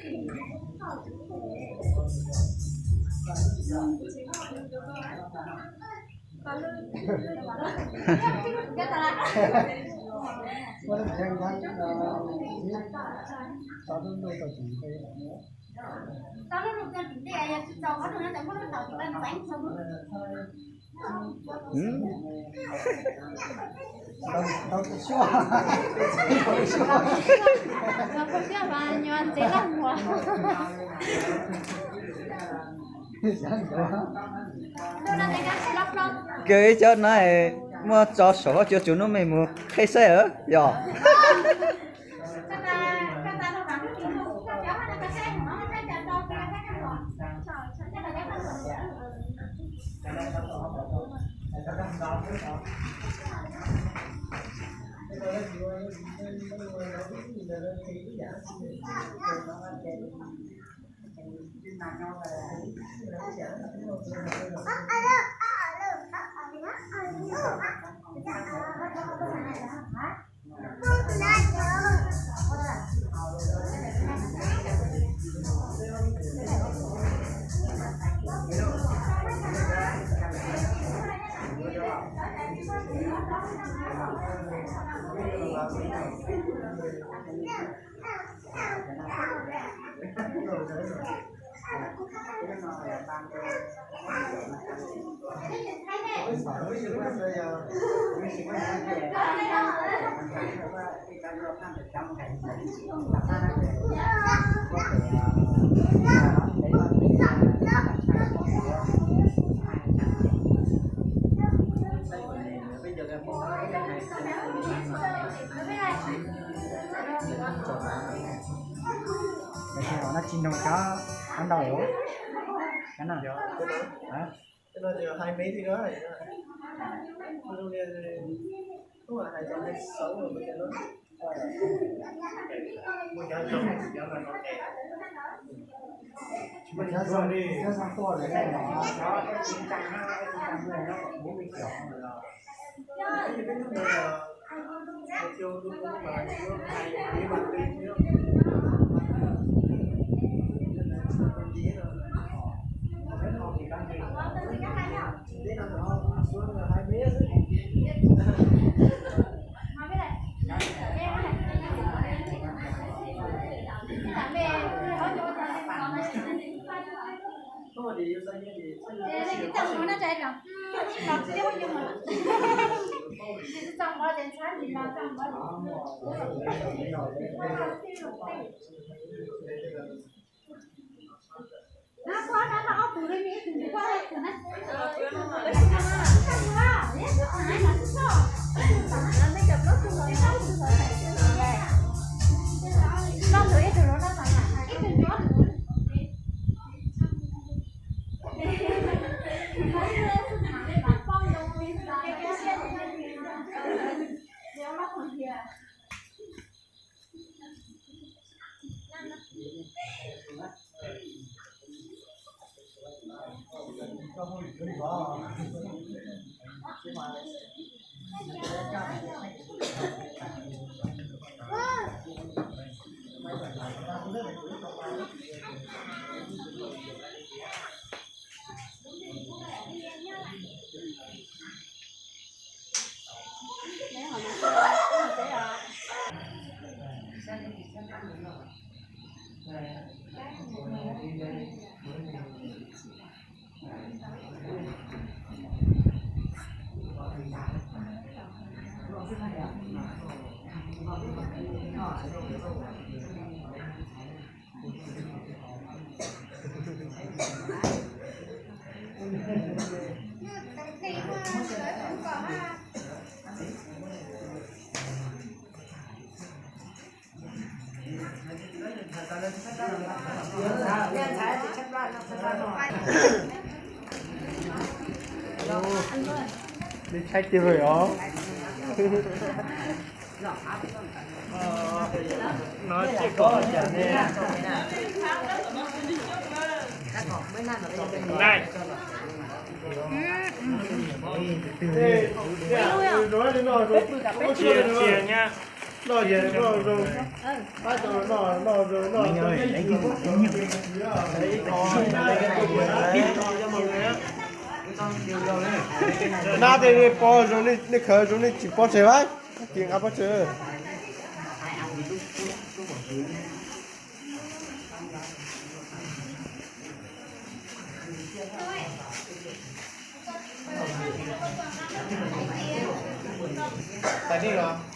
Kawg ib co no muab tso saum huab cua tsuas hnub me mus qhib saib os yog. Tsis nug cov qab ntau os. Cov no, cov no ces hais me thiab, hais zoo li xauv los cov no. Li tshaib tiag os. No ces kom ne. Cia, cia nyab. Noj ces noj zoo, pab tau noj noj zoo noj. Nab tej nej pov zoo, nej khaws zoo, nej tsis pov tseg, ces nqa pov tseg. Tais nej los?